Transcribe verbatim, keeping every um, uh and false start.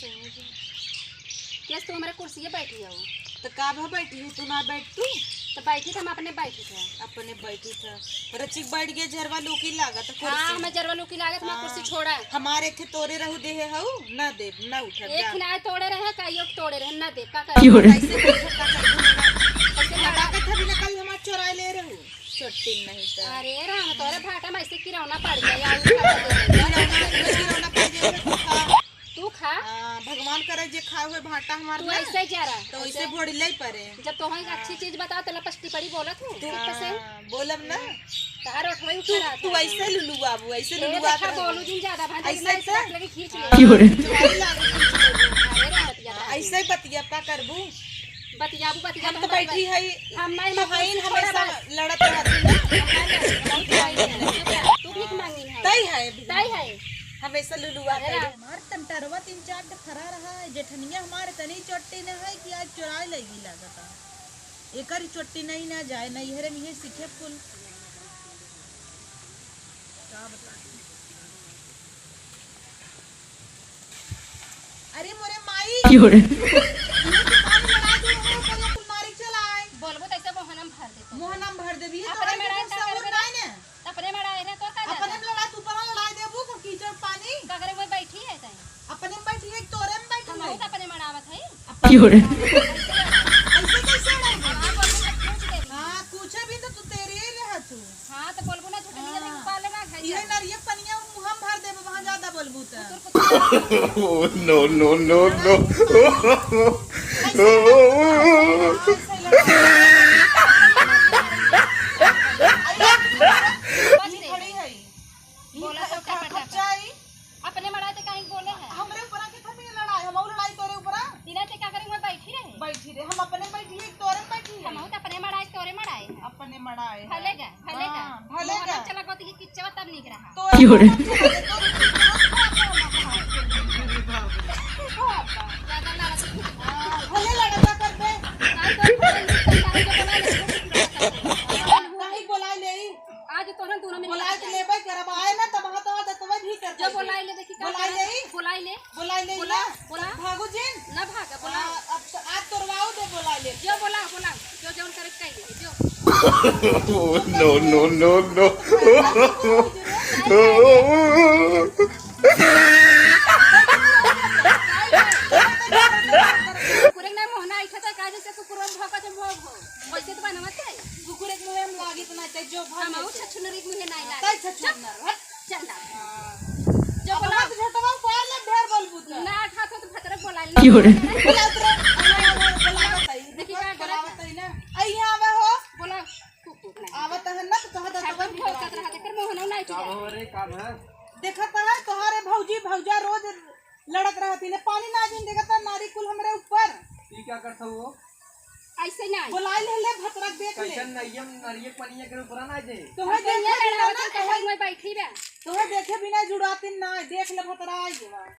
केस तू हमरे कुर्सिये बैठी हऊ। तो का भा बैठी हऊ, तू ना बैठ तू? तो बैठी तो हम अपने बैठी थे। अपने बैठी थे। रचिक बैठ गए, झरवा लूकी लागत, हाँ, कुर्सी। हमें झरवा लूकी लागत, हमार हाँ। कुर्सी छोड़ा। हमार एक ठे तोरे रहू देहे हऊ, ना देब, ना उठब, एक जा। खिनाए तोड़े रहे, का यो तोड़े रहे, ना देब, का करे? क्यों रे? कैसे बैठब, का करबू? कैसे हटा लड़ा? के था बिना कल हमार चोराए ले रहू, चोट्टी नहीं तो। अरे राम, तोरे भाटा में ऐसे किरौना पड़ गया, या उठा के दे दे। किरौना, किरौना पड़ गया, तो खा। तू खा। हाँ, भगवान करे जे खाए हुए भाटा हमार तू ना, ऐसे ही जा रहा, तो ऐसे ऐसे। भोड़ले ही परे। जब तोहई हाँ। अच्छी चीज बताओ, तो लपस्टी पड़ी बोलत हूँ। तू ठीक से। हाँ, बोलब ना। तहार ओठवई तू, उठा रहा तू था। ऐसे लुलुआबू, ऐसे ए, लुलुआत देखा, रहू। बोलू जिन ज्यादा, भाई, ऐसे ना, ऐसे से? लगे खींच ले। हाँ, क्यों रे? चुराई लागे खींच लेबू। अरे रे, बतिया हाँ, रहा। ऐसे बतिया का करबू? बतियाबू, बतिया हम तो तो बतिया। बैठी है, हम नहीं, तो हम हईन कुछ हमेशा थोड़ा बात। लड़त रहत है ना। हम नहीं लड़त, हम नहीं लड़त। तू भीख मांगी है। तई है, तई है। हमेशा लुलुआ अरे तई। राम। हमार टंटरवा तीन चार ठे फरा रहा है, जेठनिया हमार इतनी चोट्टी न है कि आज चुराए लेगी लागता। एकर ही चोट्टी नहीं ना जाए, नैहरे में ये सीखे कुल। का बताई? अरे मोरे माई। क्यों रे? ये दुकान लड़ा दे, हमरे ऊपर ये कुल नारी चलाए। बोलबो तैसे मोहनम भर दे तू। मोहनम भर देबी, ये अपने तोहरे में लड़ाई कुछ का सबूर करबे? नाई ने। अपने में लड़ाई रे, तोर का अपने जाता? में लड़ाई, तू पर लड़ाई देबू, कुल कीचड़ पानी। का करे, मैं बैठी है तई। अपने में बैठी है, तोरे में बैठी हम है। बहुत अपने में लड़ावत है। क्यों रे? ऐसे कैसे लड़ाई? हाँ, बोलबो तो पूछ दे। हाँ, पूछे भी तो तू तेरे ही रहा तू। हाँ, तो बोलबो ना, झूठे नहीं हाँ। पाले ना खाई इहे जा। नरिये पनिया मुँह में भर देबे, वहाँ ज्यादा बोलबू त। कुतुर, कुतुर। Oh, no, no, no, no। ऐसे लगा। बस ई रे। खड़ी है। ई बोला ख-, तो ख-, टपा, टपा। खच्चा ई। अपने मड़ाई ते काहे बोले है? हमरे ऊपर आके थपे लड़ाई, हम और लड़ाई तोरे ऊपर आ? इना ते का करे, मैं बैठी रहे। बैठी रहे, हम अपने बैठी है, तोरे में बैठी है। हम तो अपने मड़ाई, तोरे मड़ाई है। अपने मड़ाई है। भले गा, भले गा। हाँ, भले मोहना गा। चला गोती की किच्चवा तब निक रहा। तोरे क्यों रे? ऊपर चला दे, तोरे ऊपर चला दे। ज्यादा लड़त। हाँ, भले लड़त कर दे। काहे तो बोला ले। काहे बोला ले? आज तोहन दोनों में बोलाए के लेबे करब, आए ना तब हाँ तो दतवे भी कर जो देबे। बोलाए ले, देखी का बोलाए करत ले। है। बोलाए ले। बोलाए ले बोला, ना। बोला। भागो जिन। ना भागा, बोला। आ, अब तो आज तोरवाओ दे, बोलाए ले। जो बोला, बोला। जो जौन करे के कही ले, जो। Oh, no, no, no, no। कुकुर ना मोहना इठा था, काहे से कुकुर भौंका था, भौं, भौं। वैसे तो बनवा थे। कुकुर एक मुँह में लागित ना ते जो भाग हम लेते। छछुनरी मुँह नहीं लागे। तै छछुनर, हट। चल ना। हाँ। जो अब बोला। हाथ झटवा पार ले ढेर बोलबू त। ना हाथ हो तो भतरे बोला ले। क्यों रे? बोला उतरे। बोला बताई। देखी का बोला करत बताई ना। आई यहाँ आवा हो। बोला। कुकुर ना। आवत है ना तो कहा था छाती तब में भौंकत रहा, एकर मोहन नहीं का चुका। भवा रे, का भवा? देखत है तोहरे भौजी भौजा रोज लड़त रहती ने, पानी ना जिन देखत है नारी कुल हमरे ऊपर। ई का करत हो? ऐसे ना। बोलाई ले, ले भतरा देख ले। कैसन नरियम, नरियक पनिया के ऊपर ना जे। तोहे हम देखे बिना लड़ावत ना, है, तोहे, मैं बैठी बा। तोहे देखे बिना जुड़ाती ना, देख ले भतरा आई बा।